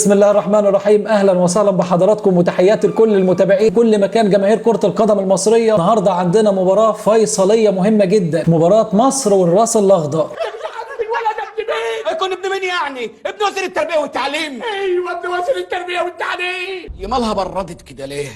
بسم الله الرحمن الرحيم. اهلا وسهلا بحضراتكم وتحياتي لكل المتابعين كل مكان جماهير كرة القدم المصرية. النهارده عندنا مباراة فيصلية مهمة جدا، مباراة مصر والراس الاخضر. الولد ابن مين؟ هيكون ابن مين يعني؟ ابن وزير التربية والتعليم. ايوه ابن وزير التربية والتعليم. يا مالها بردت كده ليه؟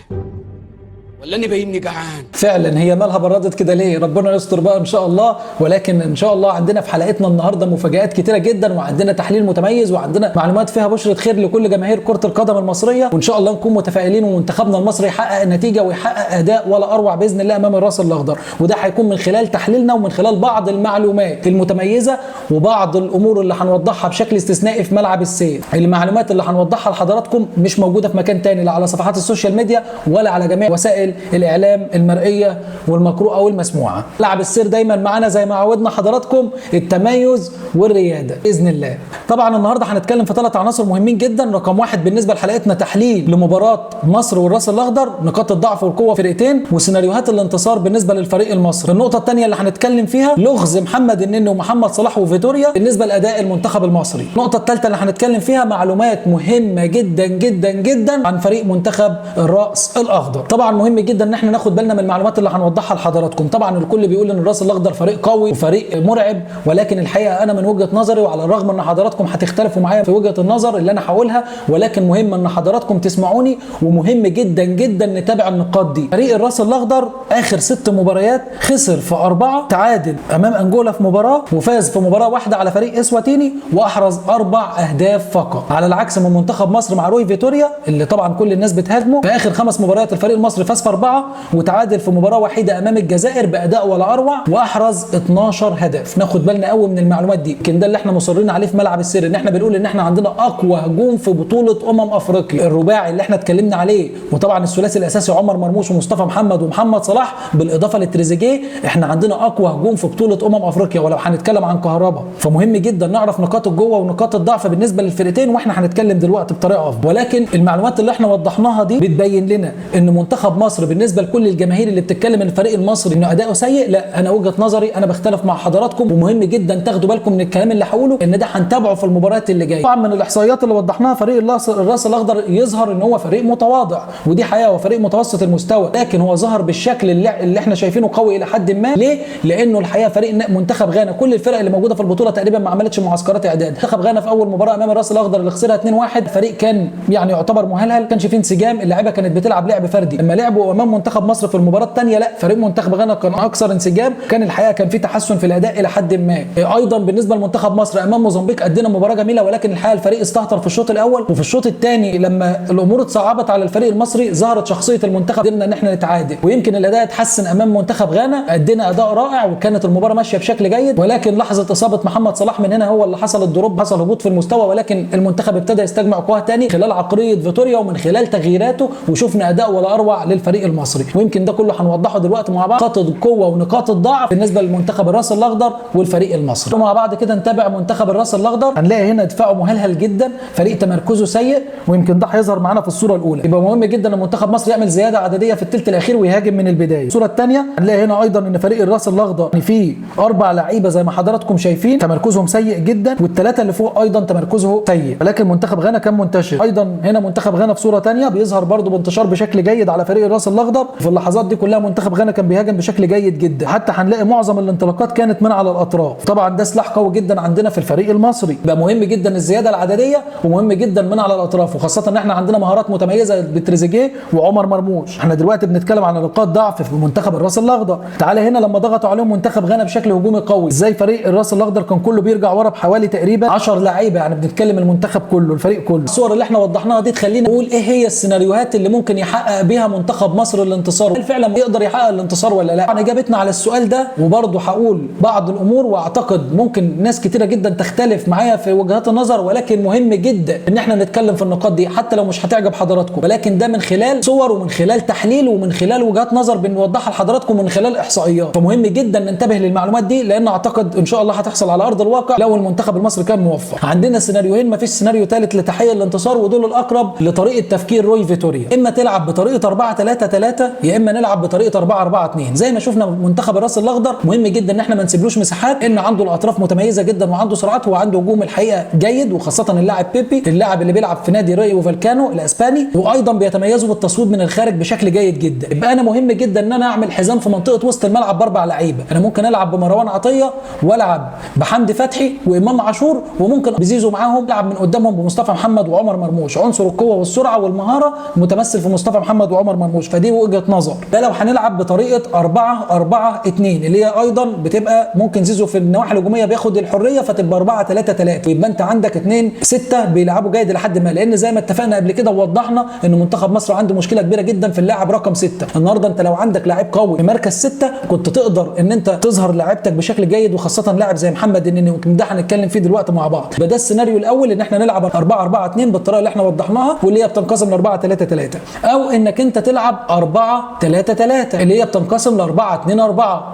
ولا اني باينني جعان؟ فعلا هي مالها بردت كده ليه؟ ربنا يستر بقى ان شاء الله. ولكن ان شاء الله عندنا في حلقتنا النهارده مفاجآت كتيرة جدا، وعندنا تحليل متميز، وعندنا معلومات فيها بشرة خير لكل جماهير كرة القدم المصرية، وان شاء الله نكون متفائلين ومنتخبنا المصري يحقق النتيجة ويحقق اداء ولا اروع باذن الله امام الراس الاخضر. وده هيكون من خلال تحليلنا ومن خلال بعض المعلومات المتميزة وبعض الامور اللي هنوضحها بشكل استثنائي في ملعب السير. المعلومات اللي هنوضحها لحضراتكم مش موجودة في مكان تاني، لا على صفحات ال social media ولا على جميع وسائل الاعلام المرئية والمقروءه والمسموعه. ملعب السير دايما معانا زي ما عودنا حضراتكم التميز والرياده باذن الله. طبعا النهارده هنتكلم في 3 عناصر مهمين جدا. رقم 1 بالنسبة لحلقتنا تحليل لمباراة مصر والراس الاخضر، نقاط الضعف والقوه فرقتين وسيناريوهات الانتصار بالنسبة للفريق المصري. النقطة الثانية اللي هنتكلم فيها لغز محمد النني ومحمد صلاح وفيتوريا بالنسبة لاداء المنتخب المصري. النقطة الثالثة اللي هنتكلم فيها معلومات مهمة جدا جدا جدا عن فريق منتخب الراس الاخضر. طبعا مهم جدا ان احنا ناخد بالنا من المعلومات اللي هنوضحها لحضراتكم. طبعا الكل بيقول ان الراس الاخضر فريق قوي وفريق مرعب، ولكن الحقيقة انا من وجهه نظري، وعلى الرغم ان حضراتكم هتختلفوا معايا في وجهه النظر اللي انا هقولها، ولكن مهم ان حضراتكم تسمعوني، ومهم جدا جدا نتابع النقاط دي. فريق الراس الاخضر اخر 6 مباريات خسر في 4، تعادل امام انجولا في مباراة، وفاز في مباراة واحدة على فريق اسواتيني، واحرز 4 اهداف فقط. على العكس من منتخب مصر مع روي فيتوريا اللي طبعا كل الناس بتهاجمه، في اخر 5 مباريات الفريق المصري فاز في 4 وتعادل في مباراة وحيده امام الجزائر باداء ولا اروع، واحرز 12 هدف. ناخد بالنا قوي من المعلومات دي، يمكن ده اللي احنا مصرين عليه في ملعب السير، ان احنا بنقول ان احنا عندنا اقوى هجوم في بطوله افريقيا، الرباعي اللي احنا اتكلمنا عليه، وطبعا الثلاثي الاساسي عمر مرموش ومصطفى محمد ومحمد صلاح، بالاضافة لتريزيجيه، احنا عندنا اقوى هجوم في بطوله افريقيا. ولو هنتكلم عن كهربا، فمهم جدا نعرف نقاط القوة ونقاط الضعف بالنسبة للفرقتين، واحنا هنتكلم دلوقتي بطريقة افضل. ولكن المعلومات اللي احنا وضحناها دي بتبين لنا ان منتخب مصر بالنسبة لكل الجماهير اللي بتتكلم ان الفريق المصري انه اداؤه سيء، لا، انا وجهه نظري انا بختلف مع حضراتكم، ومهم جدا تاخدوا بالكم من الكلام اللي هقوله، ان ده هنتابعه في المباريات اللي جاية. طبعا من الاحصائيات اللي وضحناها فريق الراس الاخضر يظهر ان هو فريق متواضع، ودي حقيقة، هو فريق متوسط المستوى، لكن هو ظهر بالشكل اللي احنا شايفينه قوي الى حد ما. ليه؟ لانه الحقيقة فريق منتخب غانا كل الفرق اللي موجودة في البطولة تقريبا ما عملتش معسكرات اعداد. منتخب غانا في اول مباراة امام الراس الاخضر اللي خسرها 2-1، فريق كان يعني يعتبر مهلهل، كانش فيه انسجام، اللعيبة كانت بتلعب لعب فردي. لما لعبوا امام منتخب مصر في المباراة الثانية، لا، فريق منتخب غانا كان اكثر انسجام، كان الحقيقة كان في تحسن في الاداء الى حد ما. ايضا بالنسبة لمنتخب مصر امام موزمبيق ادينا مباراة جميلة، ولكن الحقيقة الفريق استهتر في الشوط الاول، وفي الشوط الثاني لما الامور اتصعبت على الفريق المصري ظهرت شخصية المنتخب، قدرنا ان احنا نتعادل، ويمكن الاداء اتحسن امام منتخب غانا، ادينا اداء رائع وكانت المباراة ماشية بشكل جيد، ولكن لحظة اصابه محمد صلاح من هنا هو اللي حصل ال drop، حصل هبوط في المستوى، ولكن المنتخب ابتدى يستجمع قواه ثاني خلال عقلية فيتوريا ومن خلال تغييراته، وشفنا اداء ولا اروع للفريق المصري. ويمكن ده كله هنوضحه دلوقتي مع بعض، نقاط القوة ونقاط الضعف بالنسبة لمنتخب الراس الاخضر والفريق المصري. مع بعض كده نتابع منتخب الراس الاخضر، هنلاقي هنا دفاعه مهلهل جدا، فريق تمركزه سيء، ويمكن ده هيظهر معانا في الصورة الاولى. يبقى مهم جدا ان منتخب مصر يعمل زيادة عددية في الثلث الاخير ويهاجم من البداية. الصورة الثانية هنلاقي هنا ايضا ان فريق الراس الاخضر فيه 4 لعيبة زي ما حضراتكم شايفين تمركزهم سيء جدا، والثلاثة اللي فوق ايضا تمركزه سيء، ولكن منتخب غانا كان منتشر. ايضا هنا منتخب غانا في صوره ثانية بيظهر برضه بانتشار بشكل جيد على فريق الراس الاخضر. في اللحظات دي كلها منتخب غانا كان بيهاجم بشكل جيد جدا، حتى هنلاقي معظم الانطلاقات كانت من على الاطراف. طبعا ده سلاح قوي جدا عندنا في الفريق المصري. بقى مهم جدا الزيادة العدديه، ومهم جدا من على الاطراف، وخاصة ان احنا عندنا مهارات متميزة بتريزيجيه وعمر مرموش. احنا دلوقتي بنتكلم عن نقاط ضعف في منتخب الراس الاخضر. تعالى هنا لما ضغطوا عليهم منتخب غانا بشكل هجومي قوي، ازاي فريق الراس الاخضر كان كله بيرجع ورا بحوالي تقريبا 10 لعيبة، يعني بنتكلم المنتخب كله الفريق كله. الصور اللي احنا وضحناها دي تخلينا نقول ايه هي السيناريوهات اللي ممكن يحقق بيها منتخب مصر الانتصار، هل فعلا يقدر يحقق الانتصار ولا لا؟ طبعا اجابتنا على السؤال ده، وبرضه هقول بعض الامور، واعتقد ممكن ناس كتيرة جدا تختلف معايا في وجهات النظر، ولكن مهم جدا ان احنا نتكلم في النقاط دي حتى لو مش هتعجب حضراتكم، ولكن ده من خلال صور ومن خلال تحليل ومن خلال وجهات نظر بنوضحها لحضراتكم من خلال احصائيات. فمهم جدا ننتبه للمعلومات دي، لان اعتقد ان شاء الله هتحصل على ارض الواقع لو المنتخب المصري كان موفق. عندنا سيناريوهين، مفيش سيناريو ثالث لتحقيق الانتصار، ودول الاقرب لطريقه تفكير روي فيتوريا. اما تلعب بطريقة 4 3 3 3 يا اما نلعب بطريقة 4 4 2 زي ما شفنا منتخب الراس الاخضر. مهم جدا ان احنا ما نسيبلوش مساحات، ان عنده الاطراف متميزة جدا وعنده سرعات وعنده هجوم الحقيقة جيد، وخاصة اللاعب بيبي اللاعب اللي بيلعب في نادي ريو فالكانو الاسباني، وايضا بيتميزوا بالتصويب من الخارج بشكل جيد جدا. يبقى انا مهم جدا ان انا اعمل حزام في منطقة وسط الملعب باربع لعيبة. انا ممكن العب بمروان عطية والعب بحمدي فتحي وامام عاشور، وممكن بزيزو معاهم، العب من قدامهم بمصطفى محمد وعمر مرموش. عنصر القوة والسرعة والمهاره متمثل في مصطفى محمد وعمر مرموش، فدي وجهه نظر. ده لو هنلعب بطريقة 4 4 2 اللي هي ايضا بتبقى ممكن زيزو في النواحي الهجومية بياخد الحرية، فتبقى 4 3 3، ويبقى انت عندك 2 6 بيلعبوا جيد لحد ما، لان زي ما اتفقنا قبل كده ووضحنا ان منتخب مصر عنده مشكلة كبيرة جدا في اللاعب رقم 6. النهارده انت لو عندك لاعب قوي في مركز 6 كنت تقدر ان انت تظهر لاعبتك بشكل جيد، وخاصة لاعب زي محمد النني، ويمكن ده هنتكلم فيه دلوقتي مع بعض. يبقى ده السيناريو الاول، ان احنا نلعب 4 4 2 بالطريقة اللي احنا وضحناها واللي هي بتنقسم ل 4 3 3، او انك انت تلعب 4 3 3 اللي هي بتنقسم ل 4 2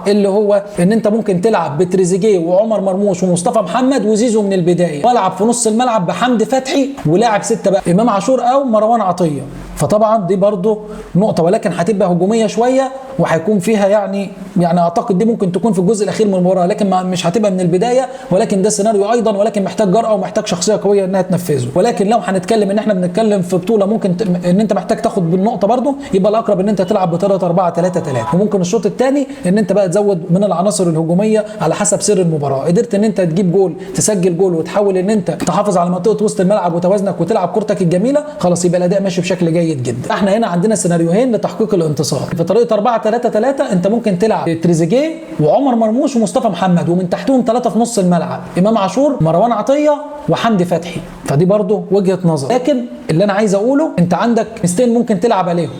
4، اللي هو ان انت ممكن تلعب بتريزيجيه وعمر مرموش ومصطفى محمد وزيزو من البداية، والعب في نص الملعب بحمدي فتحي ولاعب 6 بقى امام عاشور او مروان عطية. فطبعا دي برضو نقطة، ولكن هتبقى هجومية شوية وهيكون فيها يعني اعتقد دي ممكن تكون في الجزء الاخير من المباراة، لكن مش هتبقى من البداية. ولكن ده سيناريو ايضا، ولكن محتاج جرأه ومحتاج شخصية قوية انها تنفذه. ولكن لو هنتكلم ان احنا بنتكلم في بطوله ممكن ان انت محتاج تاخد بالنقطة برضو، يبقى الاقرب ان انت تلعب بطريقة 4 3 3، وممكن الشوط الثاني ان انت بقى تزود من العناصر الهجومية على حسب سير المباراة. قدرت ان انت تجيب جول، تسجل جول، وتحاول ان انت تحافظ على منطقة وسط الملعب وتوازنك وتلعب كورتك الجميلة، خلاص يبقى الاداء ماشي بشكل جيد جدا. احنا هنا عندنا سيناريوهين لتحقيق الانتصار. في طريقه 4 3 3 انت ممكن تلعب تريزيجيه وعمر مرموش ومصطفى محمد، ومن تحتهم 3 في نص الملعب، امام عاشور، مروان عطية، وحمدي فتحي. فدي برضو وجهه نظر. لكن اللي انا عايز اقوله، انت عندك ميزتين ممكن تلعب عليهم.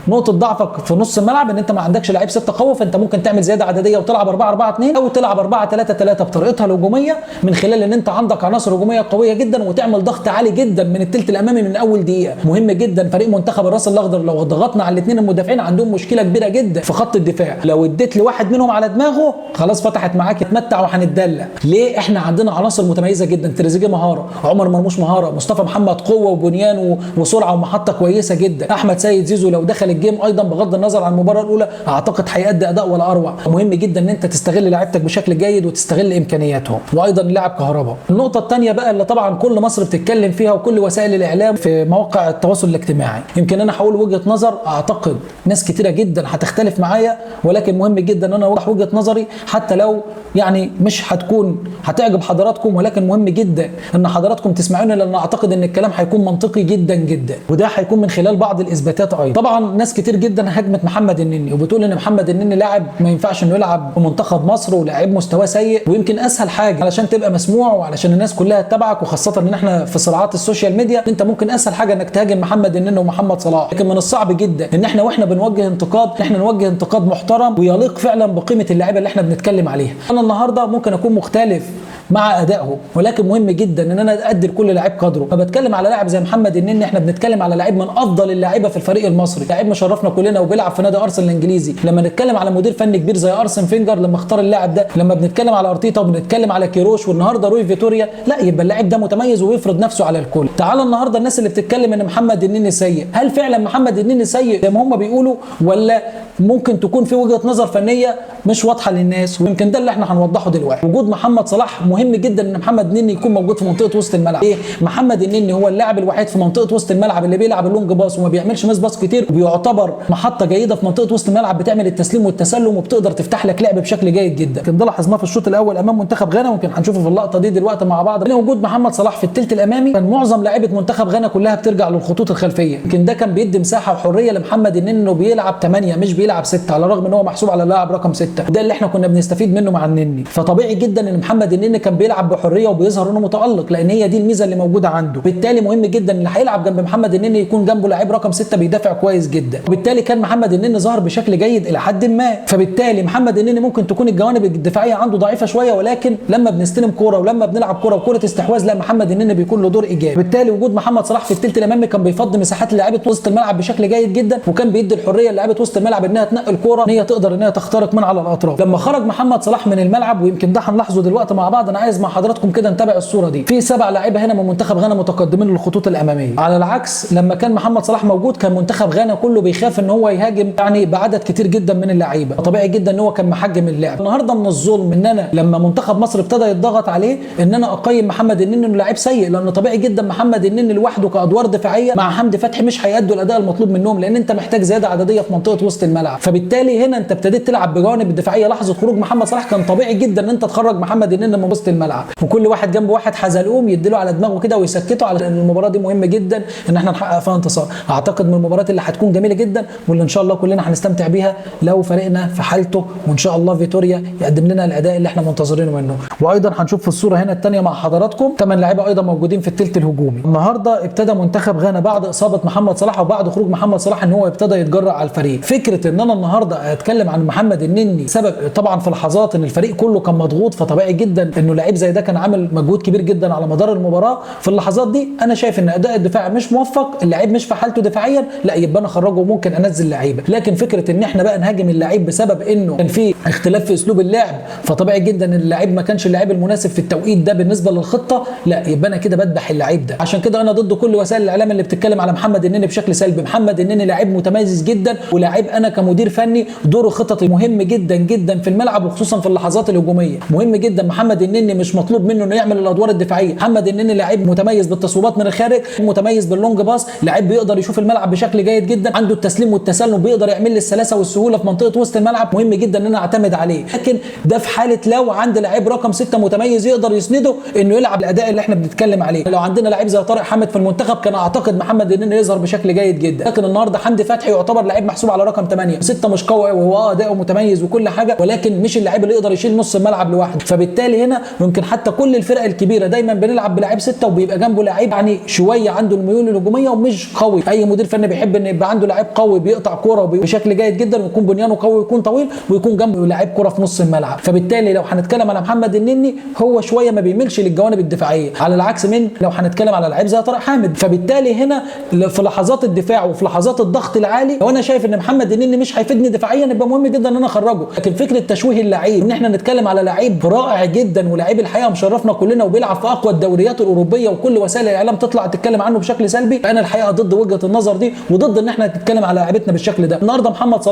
نقطة ضعفك في نص الملعب ان انت ما عندكش لعيب 6 قوي، فانت ممكن تعمل زيادة عددية وتلعب 4 4 2 او تلعب 4 3 3 بطريقتها الهجومية، من خلال ان انت عندك عناصر هجومية قوية جدا وتعمل ضغط عالي جدا من الثلث الامامي من اول دقيقة. مهم جدا فريق منتخب الراس الاخضر لو ضغطنا على الاثنين المدافعين عندهم مشكلة كبيرة جدا في خط الدفاع، لو اديت لواحد منهم على دماغه خلاص فتحت معاك، اتمتع وهنتدلع. ليه؟ احنا عندنا عناصر متميزة جدا، تريزيجيه مهارة، عمر مرموش مهارة، مصطفى محمد قوة وبنيان وسرعة ومحطه كويسة جدا، احمد سيد زيزو لو دخل ال game ايضا بغض النظر عن المباراة الاولى اعتقد هيأدي اداء ولا اروع. مهم جدا ان انت تستغل لعيبتك بشكل جيد وتستغل امكانياتهم، وايضا اللاعب كهربا. النقطة الثانية بقى اللي طبعا كل مصر بتتكلم فيها وكل وسائل الاعلام في مواقع التواصل الاجتماعي، يمكن انا هقول وجهه نظر اعتقد ناس كتيرة جدا هتختلف معايا، ولكن مهم جدا ان انا اوضح وجهه نظري حتى لو يعني مش هتكون هتعجب حضراتكم، ولكن مهم جدا ان حضراتكم تسمعوني لان اعتقد ان الكلام هيكون منطقي جدا جدا، وده هيكون من خلال بعض الاثباتات ايضا. طبعا ناس كتير جدا هاجمت محمد النني وبتقول ان محمد النني لاعب ما ينفعش انه يلعب في منتخب مصر ولاعب مستواه سيء، ويمكن اسهل حاجة علشان تبقى مسموع وعلشان الناس كلها تتبعك، وخاصة ان احنا في صراعات ال social media، انت ممكن اسهل حاجة انك تهاجم محمد النني ومحمد صلاح. لكن من الصعب جدا ان احنا واحنا بنوجه انتقاد احنا نوجه انتقاد محترم ويليق فعلا بقيمة اللعيبة اللي احنا بنتكلم عليها. انا النهارده ممكن اكون مختلف مع ادائه، ولكن مهم جدا ان انا ادي لكل لاعب قدره. فبتكلم على لاعب زي محمد النني، احنا بنتكلم على لاعب من افضل اللعيبة في الفريق المصري، لاعب مشرفنا كلنا وبيلعب في نادي ارسنال الانجليزي. لما نتكلم على مدير فني كبير زي ارسن فينجر لما اختار اللاعب ده، لما بنتكلم على ارتيتا وبنتكلم على كيروش والنهارده روي فيتوريا، لا يبقى اللاعب ده متميز ويفرض نفسه على الكل. تعال النهارده الناس اللي بتتكلم ان محمد النني سيء، هل فعلا محمد النني سيء زي ما هم بيقولوا، ولا ممكن تكون في وجهه نظر فنية مش واضحة للناس؟ ويمكن ده اللي احنا هنوضحه دلوقتي. وجود محمد صلاح مهم جدا ان محمد النني يكون موجود في منطقة وسط الملعب. ليه؟ محمد النني هو اللاعب الوحيد في منطقة وسط الملعب اللي بيلعب ال long pass وما بيعملش miss pass كتير، وبيعتبر محطة جيدة في منطقة وسط الملعب، بتعمل التسليم والتسلم وبتقدر تفتح لك لعب بشكل جيد جدا. كان ده لاحظناه في الشوط الاول امام منتخب غانا، ويمكن هنشوفه في اللقطة دي دلوقتي مع بعض. ان وجود محمد صلاح في الثلث الامامي كان معظم لاعيبه منتخب غانا كلها بترجع للخطوط الخلفية، يمكن ده كان بيدي مساحة وحريه لمحمد النني انه بيلعب 8 مش بيلعب 6، على الرغم ان هو محسوب على اللاعب رقم 6. ده اللي احنا كنا بنستفيد منه مع النني. فطبيعي جدا ان محمد النني كان بيلعب بحرية وبيظهر انه متالق، لان هي دي الميزة اللي موجودة عنده. بالتالي مهم جدا اللي هيلعب جنب محمد النني يكون جنبه لاعب رقم 6 بيدافع كويس جدا، وبالتالي كان محمد النني ظهر بشكل جيد الى حد ما. فبالتالي محمد النني ممكن تكون الجوانب الدفاعية عنده ضعيفة شوية، ولكن لما بنستلم كورة ولما بنلعب كورة وكوره استحواذ، لا محمد النني بيكون له دور ايجابي. بالتالي وجود محمد صلاح في الثلث الامامي كان بيفضي مساحات للاعيبه وسط الملعب بشكل جيد جدا، وكان بيدي الحرية للاعيبه وسط الملعب انها انها تنقل كورة، ان هي تقدر ان هي تخترق من على الاطراف. لما خرج محمد صلاح من الملعب، ويمكن ده هنلاحظه دلوقتي مع بعض، انا عايز مع حضراتكم كده نتابع الصورة دي. في 7 لاعيبه هنا من منتخب غانا متقدمين للخطوط الامامية، على العكس لما كان محمد صلاح موجود كان منتخب غانا كله بيخاف ان هو يهاجم يعني بعدد كتير جدا من اللعيبة، طبيعي جدا ان هو كان محجم اللعب. النهارده من الظلم ان انا لما منتخب مصر ابتدى يتضغط عليه ان انا اقيم محمد النني انه لاعب سيء، لان طبيعي جدا محمد النني لوحده كادوار دفاعية مع حمدي فتحي مش هيأدوا الاداء المطلوب منهم، لان انت محتاج زيادة عددية في منطقة وسط الملعب. فبالتالي هنا انت ابتديت تلعب بجوانب الدفاعية. لحظة خروج محمد صلاح كان طبيعي جدا ان انت تخرج محمد النني من وسط الملعب، وكل واحد جنب واحد حزلقوم يديله على دماغه كده ويسكته، على ان المباراة دي مهمة جدا ان احنا نحقق فيها انتصار. اعتقد من المباريات اللي هتكون جميلة جدا واللي ان شاء الله كلنا هنستمتع بيها لو فريقنا في حالته، وان شاء الله فيتوريا يقدم لنا الاداء اللي احنا منتظرينه منه. وايضا هنشوف في الصورة هنا الثانية مع حضراتكم 8 لاعيبه ايضا موجودين في الثلث الهجومي. النهارده ابتدى منتخب غانا بعد اصابه محمد صلاح وبعد خروج محمد صلاح ان هو ابتدى يتجرأ على الفريق. فكرة ان انا النهارده اتكلم عن محمد النني سبب طبعا في لحظات ان الفريق كله كان مضغوط، فطبيعي جدا انه لعيب زي ده كان عامل مجهود كبير جدا على مدار المباراة. في اللحظات دي انا شايف ان اداء الدفاع مش موفق، اللعيب مش في حالته دفاعيا، لا يبقى انا اخرجه وممكن انزل لعيبة. لكن فكرة ان احنا بقى نهاجم اللعيب بسبب انه كان في اختلاف في اسلوب اللعب، فطبيعي جدا ان اللعيب ما كانش اللاعب المناسب في التوقيت ده بالنسبة للخطه، لا يبقى انا كده بذبح اللعيب ده. عشان كده انا ضد كل وسائل الاعلام اللي بتتكلم على محمد النني بشكل سلبي. محمد النني لاعب متميز جدا، ولاعيب انا كمدير فني دوره خططي مهم جدا جدا في الملعب، وخصوصا في اللحظات الهجومية مهم جدا. محمد النني مش مطلوب منه انه يعمل الادوار الدفاعية. محمد النني لاعب متميز بالتصويبات من الخارج، متميز بال long pass، لاعب بيقدر يشوف الملعب بشكل جيد جدا، عنده التسليم والتسلم، بيقدر يعمل لي السلاسة والسهوله في منطقة وسط الملعب. مهم جدا ان انا اعتمد عليه. لكن ده في حاله لو عند لاعب رقم 6 متميز يقدر يسنده انه يلعب الاداء اللي احنا بنتكلم عليه. لو عندنا لاعب زي طارق حامد في المنتخب كان اعتقد محمد النني يظهر بشكل جيد جدا. لكن النهارده حمدي فتحي يعتبر لاعب محسوب على رقم 8، 6 مش قوي وهو اداؤه متميز وكل حاجة، ولكن مش اللاعب اللي يقدر يشيل نص الملعب لوحده. فبالتالي هنا ممكن حتى كل الفرق الكبيرة دايما بنلعب بلاعب 6 وبيبقى جنبه لاعب يعني شوية عنده الميول الهجومية ومش قوي. اي مدير فني بيحب ان يبقى عنده لاعب قوي بيقطع كورة بشكل جيد جدا ويكون بنيانه قوي ويكون طويل ويكون جنبه لاعب كورة في نص الملعب. فبالتالي لو هنتكلم على محمد النني هو شوية ما بيميلش للجوانب الدفاعية، على العكس من لو هنتكلم على لعيب زي طارق حامد. فبالتالي هنا في لحظات الدفاع وفي لحظات الضغط العالي لو انا شايف ان محمد النني مش هيفيدني دفاعيا يبقى مهم جدا ان انا اخرجه. لكن فكرة تشويه اللعيب ان احنا نتكلم على لعيب رائع جدا ولاعيب الحقيقة مشرفنا كلنا وبيلعب في اقوى الدوريات الاوروبية وكل وسائل الاعلام تطلع تتكلم عنه بشكل سلبي، فانا الحقيقة ضد وجهه النظر دي وضد ان احنا نتكلم على لعيبتنا بالشكل ده. النهارده محمد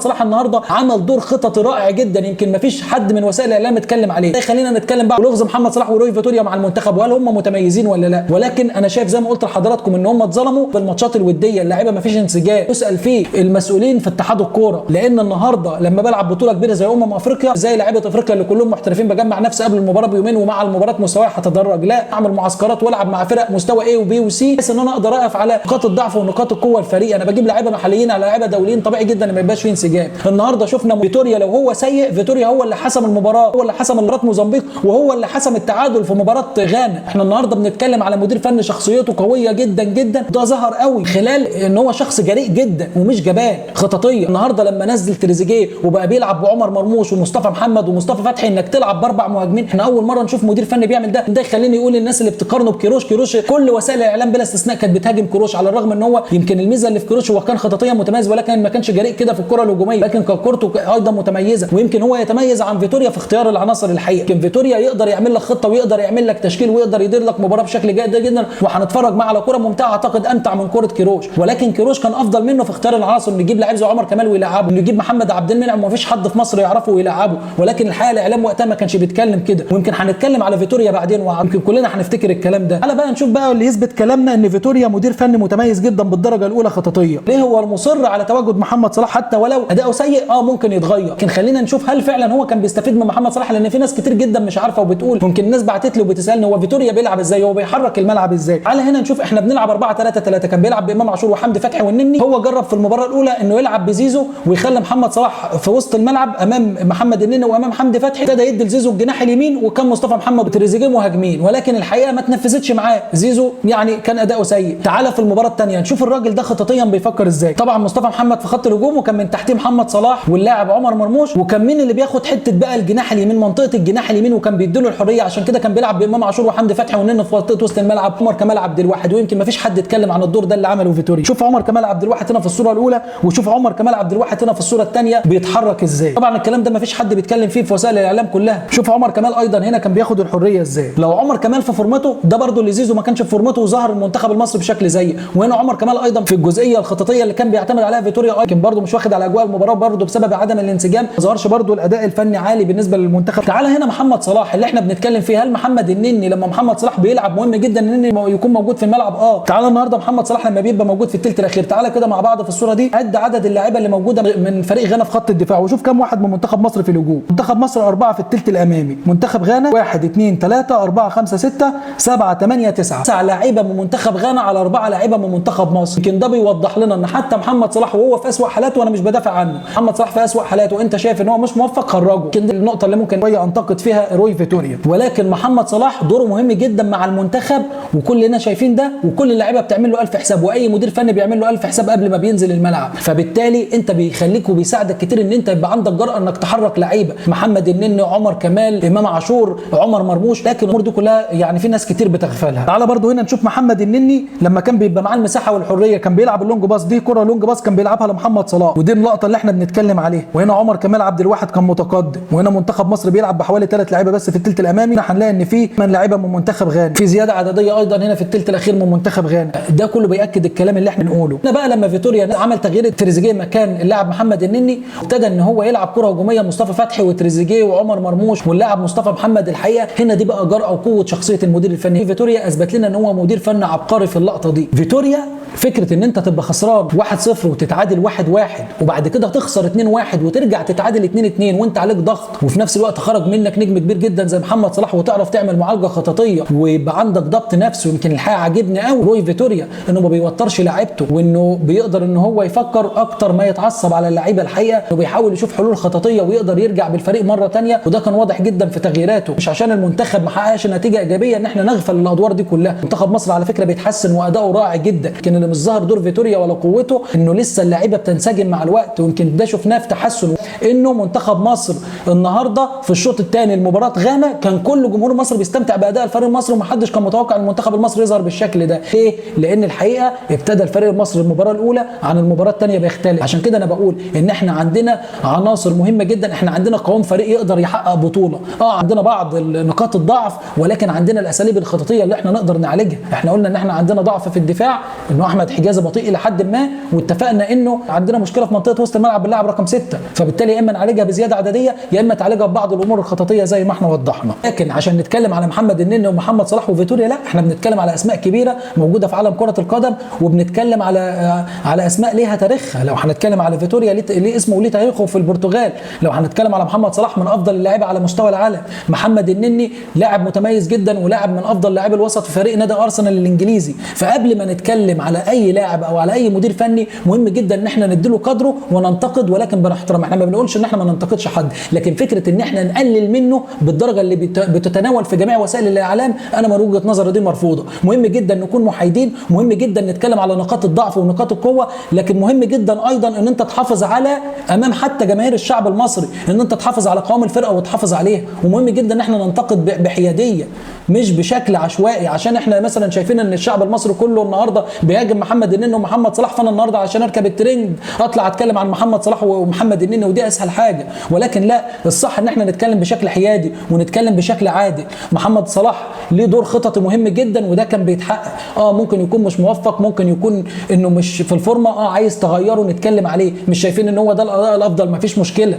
صلاح النهارده عمل دور خططي رائع جدا، يمكن ما فيش حد من وسائل الاعلام اتكلم عليه. خلينا نتكلم بقى لغز محمد صلاح وروي فيتوريا مع المنتخب وهل هم متميزين ولا لا. ولكن انا شايف زي ما قلت لحضراتكم ان هم اتظلموا بالماتشات الودية، اللعيبة ما فيش انسجام، يسال فيه المسؤولين في اتحاد الكورة. لان النهارده لما بلعب بطوله كبيرة زي افريقيا، زي لعيبة افريقيا اللي كلهم محترفين، بجمع نفسي قبل المباراة بيومين ومع المباراة مستواي هتدرج، لا اعمل معسكرات والعب مع فرق مستوى A وB وC بحيث ان انا اقدر اقف على نقاط الضعف ونقاط القوة الفريق. انا بجيب لعيبة محليين على لعيبة دوليين، طبيعي جدا ان ما يبقاش فيه انسجام. النهارده شفنا فيتوريا لو هو سيء، فيتوريا هو اللي حسم المباراة، هو اللي حسم مباراة موزمبيق، وهو اللي حسم التعادل في مباراة غانا. احنا النهارده بنتكلم على مدير فني شخصيته قوية جدا جدا، ده ظهر قوي خلال ان هو شخص جريء جدا ومش جبان خططيه. النهارده لما نزل تريزيجيه وبقى بيلعب بعمر مرموش ومصطفى محمد ومصطفى فتحي، انك تلعب باربع مهاجمين، احنا اول مرة نشوف مدير فني بيعمل ده. ده يخليني يقول للناس اللي بتقارنه بكيروش، كيروش كل وسائل الاعلام بلا استثناء كانت بتهاجم كيروش، على الرغم ان هو يمكن الميزة اللي في كيروش هو كان خططيا متميز، ولكن ما كانش جريء كده في الكره الهجومية، لكن كورته ايضا متميزة. ويمكن هو يتميز عن فيتوريا في اختيار العناصر الحقيقة. يمكن فيتوريا يقدر يعمل لك خطه ويقدر يعمل لك تشكيل ويقدر يدير لك مباراة بشكل جيد جدا، وهنتفرج معاه على كره ممتعة اعتقد امتع من كره كيروش. ولكن كيروش كان افضل منه في اختيار العناصر، انه يجيب لعيب زي عمر كمال ويلعبه، انه يجيب محمد عبد المنعم وما فيش حد في مصر يعرفه ويلعبه. ولكن الحقيقة الاعلام وقتها ما كانش بيتكلم كده، ويمكن هنتكلم على فيتوريا بعدين ويمكن كلنا هنفتكر الكلام ده. تعالى بقى نشوف بقى اللي يثبت كلامنا ان فيتوريا مدير فني متميز جدا بالدرجة الاولى خططيه. ليه هو المصر على تواجد محمد صلاح حتى ولو اداؤه سيء؟ ممكن يتغير، لكن خلينا نشوف هل فعلا هو كان بيستفيد من محمد صلاح، لان في ناس كتير جدا مش عارفه وبتقول، ممكن الناس بعتت لي وبتسالني هو فيتوريا بيلعب ازاي، هو بيحرك الملعب ازاي. تعالى هنا نشوف، احنا بنلعب 4-3-3، كان بيلعب بامام عاشور وحمدي فتحي والنني. هو جرب في المباراة الاولى انه يلعب بزيزو ويخلي محمد صلاح في وسط الملعب امام محمد النني وامام حمدي فتحي، ابتدى يدي لزيزو الجناح اليمين، وكان مصطفى محمد وتريزيجيه مهاجمين، ولكن الحقيقة ما تنفذتش معاه، زيزو يعني كان اداؤه سيء. تعالى في المباراة الثانية نشوف الراجل ده خططيا بيفكر ازاي. طبعا مصطفى محمد في خط الهجوم، وكان من تحتيه محمد صلاح واللاعب عمر مرموش، وكان مين اللي بياخد حتة بقى الجناح اليمين، منطقة الجناح اليمين، وكان بيديله الحرية، عشان كده كان بيلعب بامام عاشور وحمدي فتحي والنني في منطقة وسط الملعب عمر كمال عبد الواحد. ويمكن ما فيش حد اتكلم عن الدور ده اللي عمله فيتوريا. شوف عمر كمال عبد الواحد هنا في الصورة الاولى، وشوف عمر كمال كمال عبد الواحد هنا في الصورة الثانية بيتحرك ازاي. طبعا الكلام ده ما فيش حد بيتكلم فيه في وسائل الاعلام كلها. شوف عمر كمال ايضا هنا كان بياخد الحرية ازاي. لو عمر كمال في فورمته ده برده اللي زيزو ما كانش في فورمته وظهر المنتخب المصري بشكل زي. وهنا عمر كمال ايضا في الجزئية الخططيه اللي كان بيعتمد عليها فيتوريا، لكن برده مش واخد على اجواء المباراة برده بسبب عدم الانسجام، ما ظهرش برده الاداء الفني عالي بالنسبة للمنتخب. تعالى هنا محمد صلاح اللي احنا بنتكلم فيه، هل محمد النني لما محمد صلاح بيلعب مهم جدا النني يكون موجود في الملعب؟ تعالى النهارده محمد صلاح لما بيبقى موجود في الثلث الاخير، تعالى كده مع بعض في الصورة دي عد عدد اللاعيبه اللي موجودة من فريق غانا في خط الدفاع، وشوف كام واحد من منتخب مصر في الهجوم. منتخب مصر 4 في الثلث الامامي، منتخب غانا 1 2 3 4 5 6 7 8 9، 9 لاعيبه من منتخب غانا على 4 لاعيبه من منتخب مصر. يمكن ده بيوضح لنا ان حتى محمد صلاح وهو في اسوأ حالاته، وانا مش بدافع عنه، محمد صلاح في اسوأ حالاته انت شايف ان هو مش موفق خرجه. يمكن دي النقطة اللي ممكن شوية انتقد فيها روي فيتوريا، ولكن محمد صلاح دوره مهم جدا مع المنتخب وكلنا شايفين ده، وكل اللعيبة بتعمل له الف حساب، واي مدير فني بيعمل له الف حساب قبل ما بينزل الملعب. فبالتالي انت بيخليك وبيساعدك كتير ان انت يبقى عندك جرأه انك تحرك لعيبة، محمد النني، عمر كمال، امام عاشور، عمر مرموش، لكن الامور دي كلها يعني في ناس كتير بتغفلها. تعالى برده هنا نشوف محمد النني لما كان بيبقى معاه المساحة والحرية كان بيلعب ال long pass، دي كره long pass كان بيلعبها لمحمد صلاح، ودي اللقطة اللي احنا بنتكلم عليها. وهنا عمر كمال عبد الواحد كان متقدم، وهنا منتخب مصر بيلعب بحوالي 3 لعيبة بس في الثلث الامامي. هنلاقي ان في 8 لعيبة من منتخب غانا، في زيادة عددية ايضا هنا في الثلث الاخير من منتخب غانا. ده كله بياكد الكلام اللي احنا بنقوله. هنا بقى لما فيتوريا عمل تغيير تريزيجيه مكان اللاعب محمد النني، ابتدى ان هو يلعب كره هجومية، مصطفى فتحي وتريزيجيه وعمر مرموش واللاعب مصطفى محمد. الحقيقة هنا دي بقى جرأه وقوه شخصية المدير الفني. فيتوريا اثبت لنا ان هو مدير فني عبقري في اللقطة دي. فيتوريا فكرة ان انت تبقى خسران 1-0 وتتعادل 1-1 وبعد كده تخسر 2-1 وترجع تتعادل 2-2 وانت عليك ضغط، وفي نفس الوقت خرج منك نجم كبير جدا زي محمد صلاح، وتعرف تعمل معالجة خططيه ويبقى عندك ضبط نفسي. ويمكن الحقيقة عاجبني قوي روي فيتوريا انه ما بيوترش لعيبته، وانه بيقدر ان هو يفكر اكتر ما يتعصب على اللعيبة. الحقيقة انه بيحاول يشوف حلول خططيه ويقدر يرجع بالفريق مرة ثانية، وده كان واضح جدا في تغييراته. مش عشان المنتخب ما حققش نتيجة ايجابية ان احنا نغفل الادوار دي كلها. منتخب مصر على فكرة بيتحسن واداؤه رائع جدا، لكن اللي مش ظاهر دور فيتوريا ولا قوته انه لسه اللعيبة بتنسجم مع الوقت، ويمكن ده شفناه في تحسن انه منتخب مصر النهارده في الشوط الثاني لمباراة غانا كان كل جمهور مصر بيستمتع باداء الفريق المصري، ومحدش كان متوقع ان المنتخب المصري يظهر بالشكل ده. ليه؟ لان الحقيقة ابتدى الفريق المصري المباراة الاولى عن المباراة الثانية بيختلف. عشان كده انا بقول ان احنا عندنا عناصر مهمة جدا، احنا عندنا قوام فريق يقدر يحقق بطوله. عندنا بعض نقاط الضعف، ولكن عندنا الاساليب الخططيه اللي احنا نقدر نعالجها. احنا قلنا ان احنا عندنا ضعف في الدفاع، انه احمد حجازي بطيء الى حد ما، واتفقنا انه عندنا مشكلة في منطقة وسط الملعب باللاعب رقم 6، فبالتالي يا اما نعالجها بزيادة عددية يا اما تعالجها ببعض الامور الخططيه زي ما احنا وضحنا. لكن عشان نتكلم على محمد النني ومحمد صلاح وفيتوريا، لا، احنا بنتكلم على اسماء كبيرة موجودة في عالم كره القدم، وبنتكلم على اسماء ليها تاريخها. لو هنتكلم على فيتوريا ليه اسمه وليه تاريخه في البرتغال، لو هنتكلم على محمد صلاح من افضل اللاعبين على مستوى العالم، محمد النني لاعب متميز جدا ولاعب من افضل لاعبي الوسط في فريق نادي ارسنال الانجليزي. فقبل ما نتكلم على اي لاعب او على اي مدير فني مهم جدا ان احنا نديله قدره وننتقد، ولكن باحترام. احنا ما بنقولش ان احنا ما ننتقدش حد، لكن فكرة ان احنا نقلل منه بالدرجة اللي بتتناول في جميع وسائل الاعلام، انا من وجهه نظري دي مرفوضة. مهم جدا نكون محايدين، مهم جدا نتكلم على نقاط الضعف ونقاط القوة، لكن مهم جدا ايضا ان انت تحافظ على امام حتى جماهير الشعب المصري، ان انت تحافظ على قوام الفرقة وتحافظ عليها. ومهم جدا ان احنا ننتقد بحياديه مش بشكل عشوائي، عشان احنا مثلا شايفين ان الشعب المصري كله النهارده بيهاجم محمد النني ومحمد صلاح، فانا النهارده عشان اركب الترند اطلع اتكلم عن محمد صلاح ومحمد النني ودي اسهل حاجة. ولكن لا، الصح ان احنا نتكلم بشكل حيادي ونتكلم بشكل عادل. محمد صلاح ليه دور خططي مهم جدا وده كان بيتحقق. ممكن يكون مش موفق، ممكن يكون انه مش في الفورمة، عايز تغيره نتكلم عليه، مش شايفين ان هو ده الاداء الافضل، مفيش مشكلة،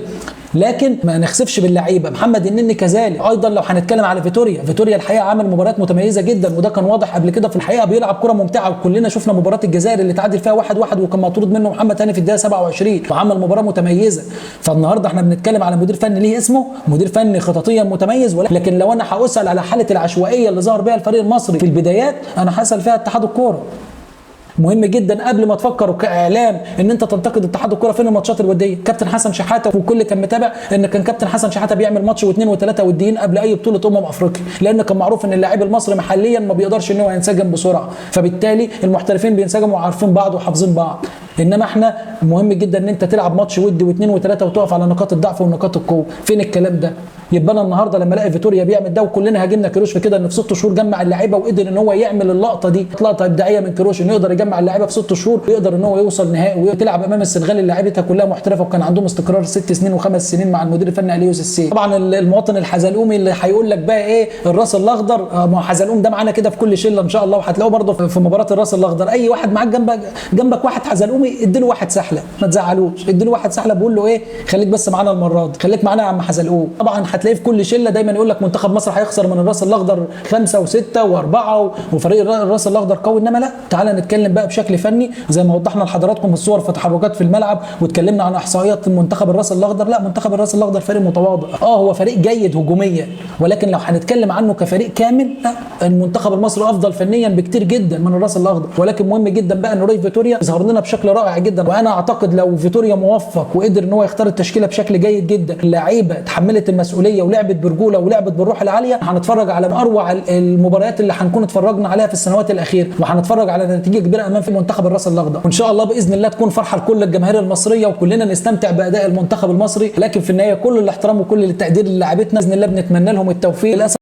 لكن ما نخسفش باللعيبه. محمد النني كذلك. ايضا لو هنتكلم على فيتوريا، فيتوريا الحقيقة عمل مباريات متميزة جدا، وده كان واضح قبل كده. في الحقيقة بيلعب كره ممتعة، وكلنا شفنا مباراة الجزائر اللي تعادل فيها 1-1 وكان مطرود منه محمد هاني في الدقيقة 27 وعمل مباراة متميزة. فالنهارده احنا بنتكلم على مدير فني ليه اسمه، مدير فني خططيا متميز. لكن لو انا هسال على حاله العشوائية اللي ظهر بها الفريق المصري في البدايات، انا هسال فيها اتحاد الكورة. مهم جدا قبل ما تفكر كاعلام ان انت تنتقد اتحاد الكورة فين الماتشات الودية. كابتن حسن شحاته والكل كان متابع ان كان كابتن حسن شحاته بيعمل ماتش واثنين وثلاثة وديين قبل اي بطوله افريقيا، لان كان معروف ان اللاعب المصري محليا ما بيقدرش ان هو ينسجم بسرعة، فبالتالي المحترفين بينسجموا وعارفين بعض وحافظين بعض. انما احنا مهم جدا ان انت تلعب ماتش ودي واثنين وثلاثة وتقف على نقاط الضعف ونقاط القوة. فين الكلام ده؟ يبقى انا النهارده لما الاقي فيتوريا بيعمل ده، وكلنا هاجمنا كيروش في كده، ان في 6 شهور جمع اللعيبة وقدر ان هو يعمل اللقطة دي، لقطة ابداعية من كيروش انه يقدر يجمع اللعيبة في 6 شهور ويقدر ان هو يوصل نهائي وتلعب امام السنغال اللي لعيبتها كلها محترفه وكان عندهم استقرار 6 سنين و5 سنين مع المدير الفني اليو سيسي. طبعا المواطن الحزلقومي اللي هيقول لك بقى ايه الراس الاخضر، ما هو حزلقوم ده معانا كده في كل شله ان شاء الله، وهتلاقوه برده في مباراة الراس الاخضر. اي واحد معاك جنبك واحد حزلقومي اديله واحد سحله، ما تزعلوش، اديله واحد سحله، بقول له ايه خليك بس معانا المرة دي، خليك معانا يا عم حزلقوم. طبعا هتلاقيه في كل شله دايما يقول لك منتخب مصر هيخسر من الراس الاخضر 5 و6 و4 وفريق الراس الاخضر قوي. انما لا، تعالى نتكلم بقى بشكل فني زي ما وضحنا لحضراتكم الصور في تحركات في الملعب، واتكلمنا عن احصائيات منتخب الراس الاخضر. لا، منتخب الراس الاخضر فريق متواضع، هو فريق جيد هجوميا، ولكن لو هنتكلم عنه كفريق كامل لا، المنتخب المصري افضل فنيا بكتير جدا من الراس الاخضر. ولكن مهم جدا بقى ان روي فيتوريا ظهر لنا بشكل رائع جدا، وانا اعتقد لو فيتوريا موفق وقدر ان هو يختار التشكيلة بشكل جيد جدا، اللعيبة تحملت المسؤولية ولعبت برجوله ولعبت بالروح العالية، هنتفرج على اروع المباريات اللي هنكون اتفرجنا عليها في السنوات الاخيرة، وهنتفرج على نتيجة كبيرة امام في منتخب الراس الاخضر، وان شاء الله باذن الله تكون فرحه لكل الجماهير المصرية وكلنا نستمتع باداء المنتخب المصري. لكن في النهاية كل الاحترام وكل التقدير للاعبتنا، باذن الله بنتمنى لهم التوفيق. للاسف